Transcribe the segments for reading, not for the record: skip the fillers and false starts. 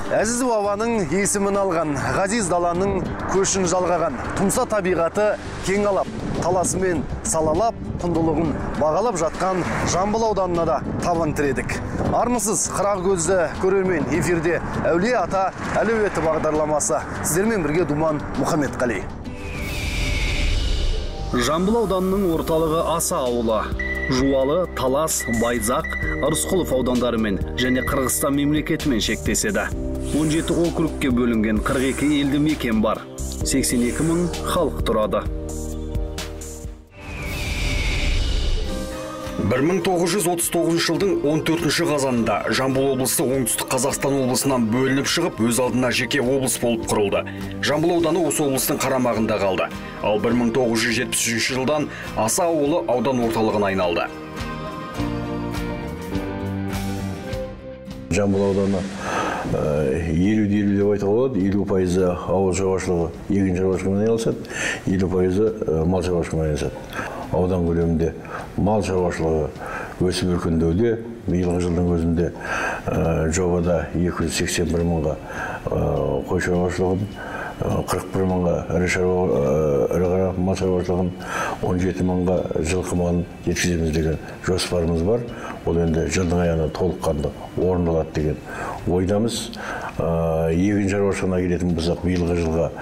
Әзіз бабаның есімін алған, ғазиз даланың көшін жалғаған, тұмса табиғаты кең алап, таласымен салалап, құндылығын бағалап жатқан Жамбыл ауданына да табан тіредік. Армысыз қырағы көзді көрермен, эфирде Әулие ата әлеуеті бағдарламасы. Сіздермен бірге Думан Мұхаммедқали. Жамбыл ауданының орталығы Аса ауылы. Жуалы, Талас, Байзақ, Рысқұлов аудандарымен және Қырғызстан мемлекетімен шектеседі. 17 округке бөлінген 42 елді мекен бар. 82 мың халық тұрады. 1939 жылдың 14 қазанында Жамбыл облысы Оңтүстік Қазақстан облысынан бөлініп шығып, өз алдына жеке облыс болып құрылды. Жамбыл ауданы осы облыстың қарамағында қалды. Ал 1973 жылдан Аса ауылы аудан орталығына айналды. Жамбыл ауданы 50-50 деп айтуға болады. 50% ауыл шаруашылығы, егін шаруашылығымен айналысады, 50% мал шаруашылығымен айналысады. Аудан көлемінде мал шаруашылығы өсіп өркендеуде. Биылғы жылдың өзінде жобада 281 мыңға қой шаруашылығын, 41 мыңға ірі қара мал шаруашылығын, 17 мыңға жылқы малын жеткіземіз деген жоспарымыз бар. Ол енді жылдың аяғына толыққанды орындалады деген ойдамыз. Егін шаруашылығына келетін болсақ, биылғы жылға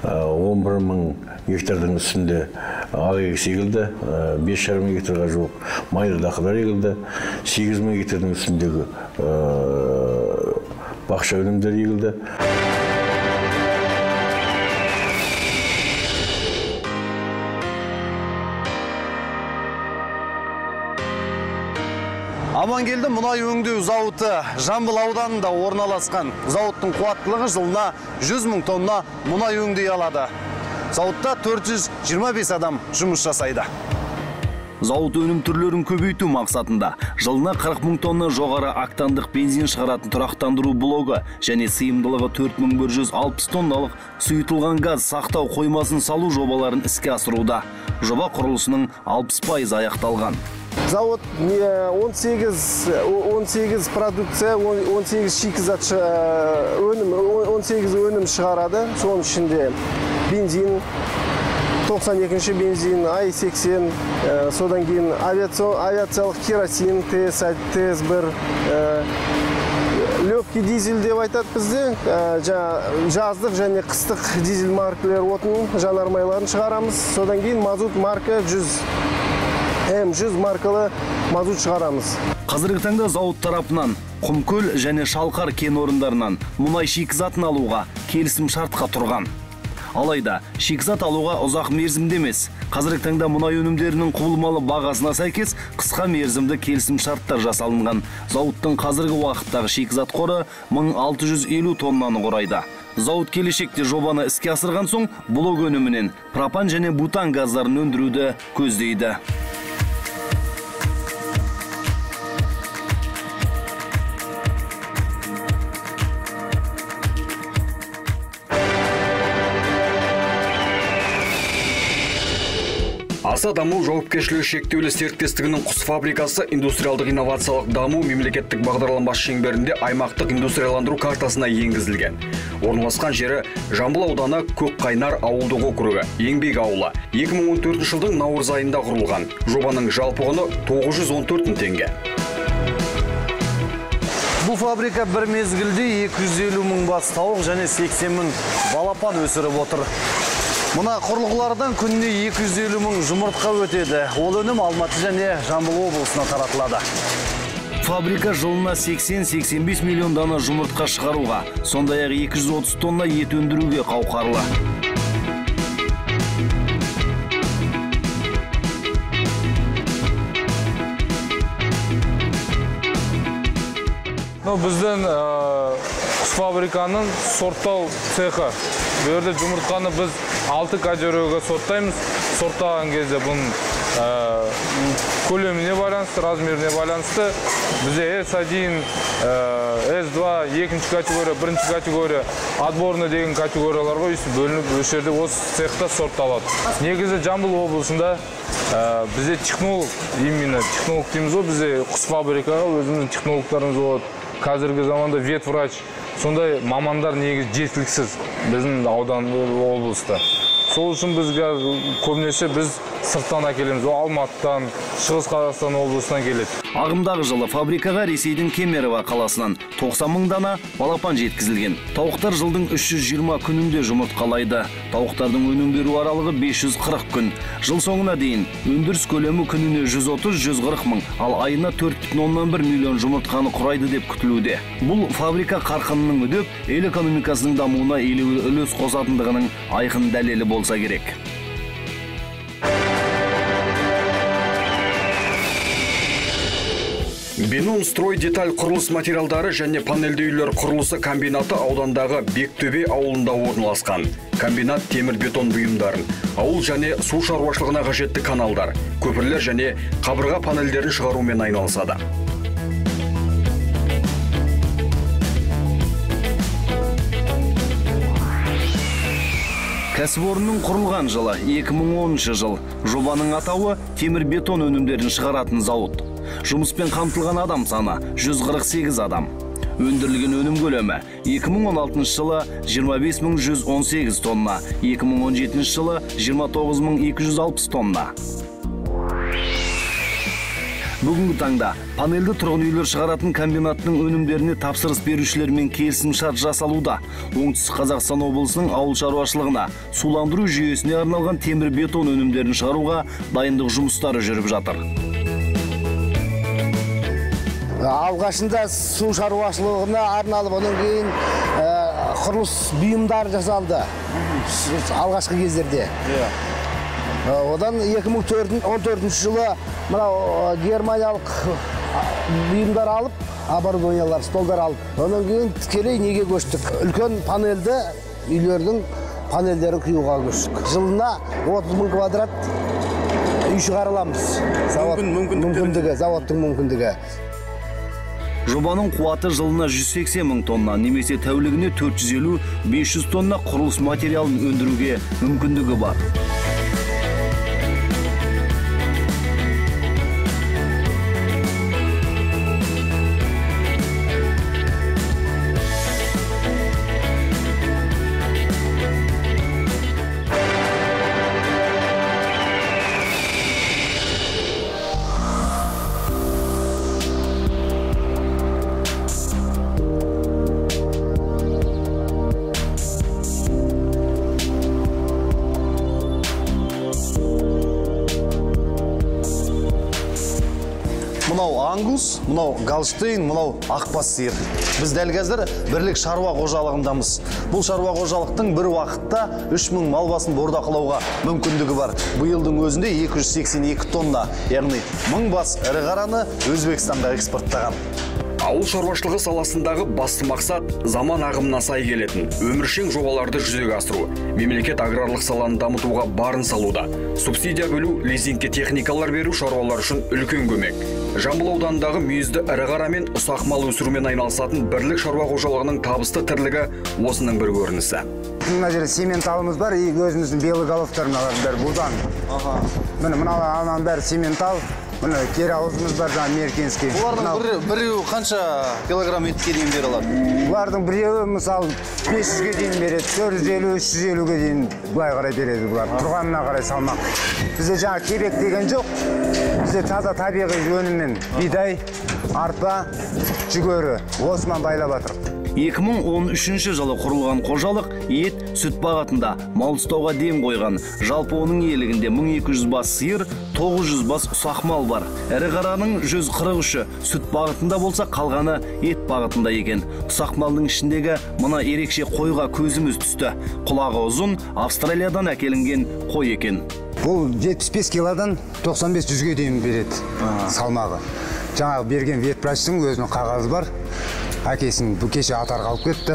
11 мың гектардың үстінде ақ егіс егілді, 5,5 мың гектарға жуық майлы дақылдар егілді, 8 мың гектардың үстіндегі бақша өнімдері егілді. Амангелді мұнай өңдеу зауыты Жамбыл ауданында орналасқан. Зауыттың қуаттылығы жылына 100 мың тонна мұнай өңдей алады. Зауытта 425 адам жұмыс жасайды. Зауыт өнім түрлерін көбейту мақсатында жылына 40 мың тонна жоғары октандық бензин шығаратын тұрақтандыру блогы және сыйымдылығы 4160 тонналық сұйытылған газ сақтау қоймасын салу жобаларын іске асыруда. Жоба құрылысының 60% аяқталған. Зауыт 18 продукция, 18 шикізат өнім, 18 өнім шығарады. Соның ішінде бензин, 92-ші бензин, АИ-80, содан кейін авиациялық керосин, ТС-1, легкий дизель деп айтады бізде, жаздық және қыстық дизель маркалар отын жанармайларын шығарамыз. Содан кейін мазут марка 100. М100 маркалы мазут шығарамыз. Қазіргі таңда зауыт тарапынан Құмкөл және Шалқар кен орындарынан мұнай шикізатын алуға келісім шартқа тұрған. Алайда шикізат алуға ұзақ мерзімді емес. Қазіргі таңда мұнай өнімдерінің құбылмалы бағасына сәйкес қысқа мерзімді келісім шарттар жасалынған. Зауыттың қазіргі уақыттағы шикізат қоры 1650 тоннаны құрайды. Зауыт келешекте жобаны іске асырған соң блок өнімінен пропан және бутан газдарын өндіруді көздейді. Аса даму жауапкершілігі шектеулі серіктестігінің құс фабрикасы индустриалдық инновациялық даму мемлекеттік бағдарламасы шеңберінде аймақтық индустрияландыру картасына енгізілген. Орналасқан жері Жамбыл ауданы Көкқайнар ауылдық округі, Еңбек ауылы. 2014 жылдың наурыз айында құрылған. Жобаның жалпы құны 914 мың теңге. Бұл фабрика бір мезгілде 250 мың бас тауық және 80 мың балапан өсіріп отыр. Мына құрылғылардан күніне 250 мың жұмыртқа өтеді. Ол өнім Алматы және Жамбыл облысына таратылады. Фабрика жылына 80-85 миллион дана жұмыртқа шығаруға, сондай-ақ 230 тонна ет өндіруге қауқарлы. Біздің құс фабриканың сорттау цехы. Бұл жерде жұмыртқаны біз 6 категорияға сорттаймыз. Сорттаған кезде бұның көлеміне байланысты, размеріне байланысты бізде S1, S2, екінші категория, бірінші категория, отборный деген категорияларға өйстіп бөлініп, осы жерде осы цехта сортталады. Негізі Жамбыл облысында бізде технолог, именно технолог дейміз ғой, бізде құс фабрикаға өзіміздің технологтарымыз болады. Қазіргі заманда ветврач, сондай мамандар негізі жеткіліксіз біздің аудан облыста. Сол үшін біз көбінесе біз сырттан әкелеміз. Ол Алматыдан, Шығыс Қазақстан облысынан келеді. Ағымдағы жылы фабрикаға Ресейдің Кемерово қаласынан 90 мың дана балапан жеткізілген. Тауықтар жылдың 320 күнінде жұмыртқалайды. Тауықтардың өнім беру аралығы 540 күн. Жыл соңына дейін өндіріс көлемі күніне 130-140 мың, ал айына 4,1 миллион жұмыртқаны құрайды деп күтілуде. Бұл фабрика қарқынының үдеп, ел экономикасының дамуына елеулі үлес қосатындығының айқын дәлелі болса керек. Беном строй деталь құрылыс материалдары және панельді үйлер құрылысы комбинаты аудандағы Бектөбе ауылында орналасқан. Комбинат темір бетон бұйымдарын, ауыл және су шаруашылығына қажетті каналдар, көпірлер және қабырға панельдерін шығарумен айналысады. Кәсіпорынның құрылған жылы 2010 жыл. Жобаның атауы темір бетон өнімдерін шығаратын зауыт. Жұмыспен қамтылған адам саны 148 адам. Өндірілген өнім көлемі 2016 жылы 25118 тонна, 2017 жылы 29260 тонна. Бүгінгі таңда панельді тұрғын үйлер шығаратын комбинаттың өнімдеріне тапсырыс берушілермен келісімшарт жасалуда. Оңтүстік Қазақстан облысының ауыл шаруашылығына, суландыру жүйесіне арналған темір бетон өнімдерін шығаруға дайындық жұмыстары жүріп жатыр. Алғашында су шаруашылығына арналып, одан кейін құрылыс бұйымдары жасалды алғашқы кездерде. Одан 2014 жылы мынау германиялық бұйымдар алып, оборудованиялар, столдар алып, одан кейін тікелей неге көштік? Үлкен панельді үйлердің панельдерін құюға көштік. Жылына 30 мың квадрат үй шығара аламыз. Мүмкіндігі, заводтың мүмкіндігі. Жобаның қуаты жылына 180 мың тонна немесе тәулігіне 450-500 тонна құрылыс материалын өндіруге мүмкіндігі бар. Мынау ангус, мынау галштейн, мынау ақбас сиыр. Біз дәл қазір Бірлік шаруа қожалығындамыз. Бұл шаруа қожалықтың бір уақытта 3000 мал басын бордақылауға мүмкіндігі бар. Биылдың өзінде 282 тонна, яғни 1000 бас ірі қараны Өзбекстанға экспорттаған. Ауыл шаруашылығы саласындағы басты мақсат заман ағымына сай келетін өміршең жобаларды жүзеге асыру. Мемлекет аграрлық саланы дамытуға барын салуда. Субсидия бөлу, лизингке техникалар беру шаруалар үшін үлкен көмек. Жамбыл ауданындағы мүйізді ірі қара мен ұсақ мал өсірумен айналысатын Бірлік шаруа қожалығының табысты тірлігі осының бір көрінісі. Мына жерде сементалымыз бар, өзіміздің белый головтар мыналардың бәрі бұдан. Міне мыналардың бәрі сементал. Міне кері ауызымыз бар, жаңа меркенский. Бұлардың біреуі қанша килограмм етке дейін бере алады? Бұлардың біреуі мысалы 500-ге дейін береді, 450, 350-ге дейін былай қарай береді бұлар. Тұрғанына қарай салмақ. Бізде жаңа кебек деген жоқ. Бізде таза табиғи өніммен бидай, арпа, жүгері осымен байлап жатырмыз. 2013 жылы құрылған қожалық ет, сүт бағытында мал ұстауға ден қойған. Жалпы оның иелігінде 1200 бас сиыр, 900 бас ұсақ мал бар. Ірі қараның 143-і сүт бағытында болса, қалғаны ет бағытында екен. Ұсақ малдың ішіндегі мына ерекше қойға көзіміз түсті. Құлағы ұзын, Австралиядан әкелінген қой екен. Бұл 75 килодан 95-100-ге дейін береді салмағы. Жаңағы берген ветврачтың өзінің қағазы бар. Әкесін бұл кеше атарға алып кетті,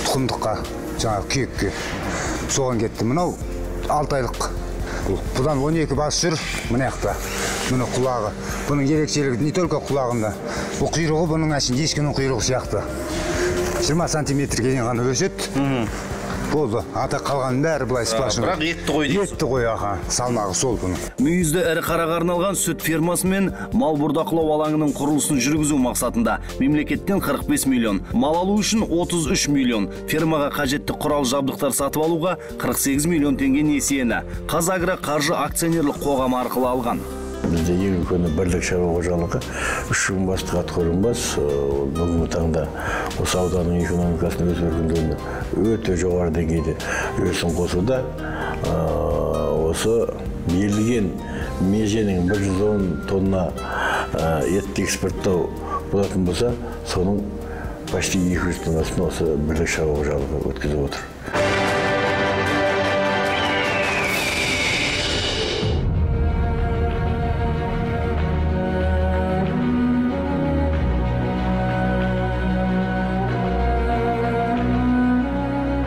тұқымдыққа, жаңағы күйекке. Соған кетті. Мынау 6 айлық. Бұдан 12 бас жүр, мына жақта. Міне құлағы. Бұның ерекшелігі не только құлағында. Бұл құйрығы бұның әшейін ешкінің құйрығы сияқты. 20 сантиметрге дейін ғана өседі. Болды. Ата қалған бәрі былай сплошной. Бірақ етті қой дейсіз. Етті қой, аха. Салмағы сол бұның. Мүйізді ірі қараға арналған сүт фермасы мен мал бордақылау алаңының құрылысын жүргізу мақсатында мемлекеттен 45 миллион, мал алу үшін 33 миллион, фермаға қажетті құрал жабдықтар сатып алуға 48 миллион теңге несиені Қазагро қаржы акционерлік қоғамы арқылы алған. Бізде ең үлкені Бірлік шаруа қожалығы, 3 мың басты атқорын бас. Бүгінгі таңда осы ауданның экономикасының өз өркендеуіне өте жоғары деңгейде үлесін қосуда. Осы берілген меженің 110 тонна етті экспорттау болатын болса, соның почти 200 тоннасын осы Бірлік шаруа қожалығы өткізіп отыр.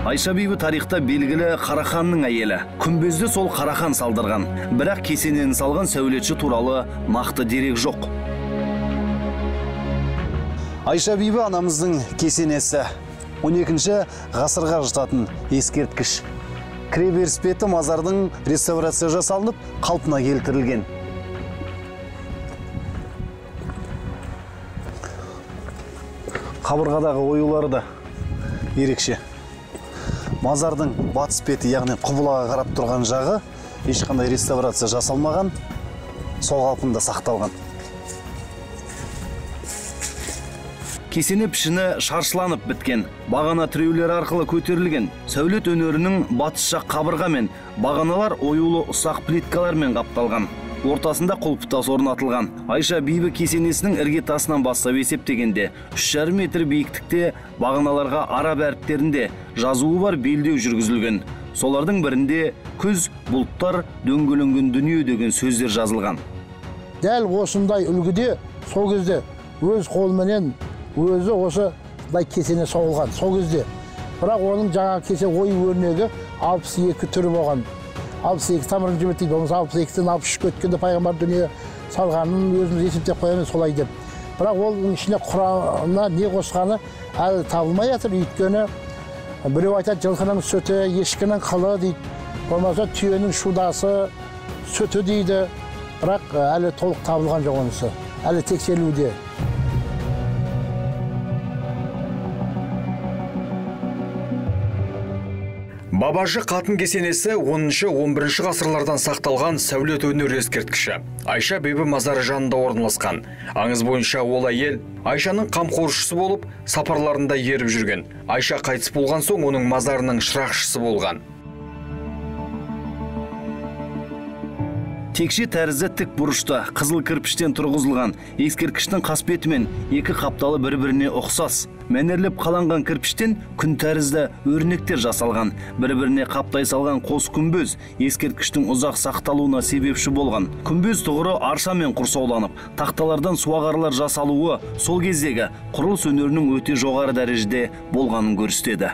Айша бибі тарихта белгілі Қараханның әйелі. Күмбезді сол Қарахан салдырған. Бірақ кесенені салған сәулетші туралы нақты дерек жоқ. Айша бибі анамыздың кесенесі. 12-ші ғасырға жататын ескерткіш. Кіреберіс беті мазардың реставрация жасалынып, қалпына келтірілген. Қабырғадағы оюлары да ерекше. Мазардың батыс беті, яғни құбылаға қарап тұрған жағы, ешқандай реставрация жасалмаған, сол қалпында сақталған. Кесене пішіні шаршыланып біткен, бағана тіреулері арқылы көтерілген. Сәулет өнерінің батыс жақ қабырға мен бағаналар оюлы ұсақ плиткалармен қапталған. Ортасында құлпытас орнатылған. Айша бибі кесенесінің іргетасынан бастап есептегенде 3,5 метр биіктікте бағаналарға араб әріптерінде жазуы бар белдеу жүргізілген. Солардың бірінде күз, бұлттар, дөңгеленген дүние деген сөздер жазылған. Дәл осындай үлгіде сол кезде өз қолменен өзі осындай кесене соғылған сол кезде. Бірақ оның жаңа кесе ою өрнегі 62 түрі болған. 62 тамырын жіберт дейді, болмаса 62-тен 63-ке өткенде пайғамбар дүние салғанын өзіміз есептеп қоямыз солай деп. Бірақ оның ішіне құрамына не қосқаны әлі табылмай жатыр. Өйткені біреу айтады жылқының сүті, ешкінің қылы дейді, болмаса түйенің шудасы сүті дейді. Бірақ әлі толық табылған жоқ онысы, әлі тексерілуде. Бабажы қатын кесенесі 10-11 ғасырлардан сақталған сәулет өнер ескерткіші. Айша бибі мазары жанында орналасқан. Аңыз бойынша ол әйел Айшаның қамқоршысы болып, сапарларында еріп жүрген. Айша қайтыс болған соң оның мазарының шырақшысы болған. Текше тәрізді тік бұрышты, қызыл кірпіштен тұрғызылған ескерткіштің қасбеті мен екі қапталы бір-біріне ұқсас. Мәнерлеп қаланған кірпіштен күн тәрізді өрнектер жасалған. Бір-біріне қаптай салған қос күмбез ескерткіштің ұзақ сақталуына себепші болған. Күмбез тұғыры аршамен құрсауланып, тақталардан суағарлар жасалуы сол кездегі құрылыс өнерінің өте жоғары дәрежеде болғанын көрсетеді.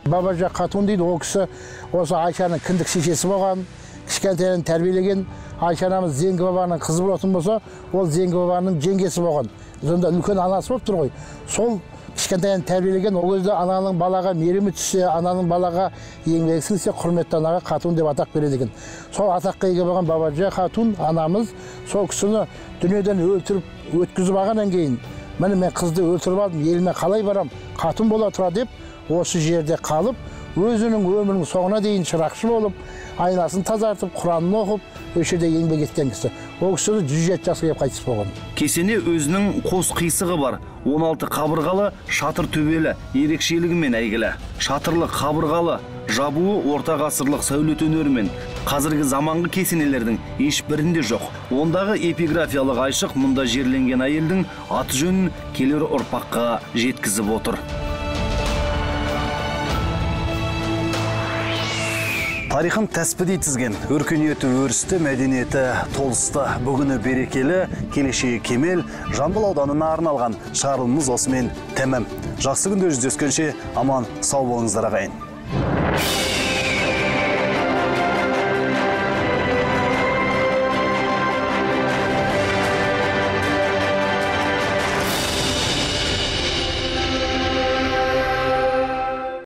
Бабажы Қатун дейді, ол кісі осы Айшаның кіндік шешесі болған, кішкентайынан тәрбиелеген. Айша анамыз Зеңгі бабаның қызы болатын болса, ол Зеңгі бабаның жеңгесі болған. Сонда үлкен анасы болып тұр ғой. Сол кішкентайынан тәрбиелеген, ол кезде ананың балаға мейірімі түссе, ананың балаға еңбегі сіңсе, құрметті анаға Қатун деп атақ береді екен. Сол атаққа ие болған Бабажы Қатун анамыз сол кісіні дүниеден өлтіріп өткізіп алғаннан кейін, міне мен қызды өлтіріп алдым, еліме қалай барам, Қатун бола тұра деп осы жерде қалып, өзінің өмірінің соңына дейін шырақшы болып, айнасын тазартып, Құранын оқып, осы жерде еңбек еткен кісі. Ол кісі 107 жасқа келіп қайтыс болған. Кесене өзінің қос қисығы бар. 16 қабырғалы, шатыр төбелі ерекшелігімен әйгілі. Шатырлы қабырғалы жабуы орта ғасырлық сәулет өнерімен қазіргі заманғы кесенелердің ешбірінде жоқ. Ондағы эпиграфиялық айшық мұнда жерленген әйелдің аты жөнін келер ұрпаққа жеткізіп отыр. Тарихын тәспідей тізген, өркениеті өрісті, мәдениеті толысты, бүгіні берекелі, келешегі кемел, Жамбыл ауданына арналған шығарылымымыз осымен тәмам. Жақсы күнде жүздескенше аман сау болыңыздар ағайын.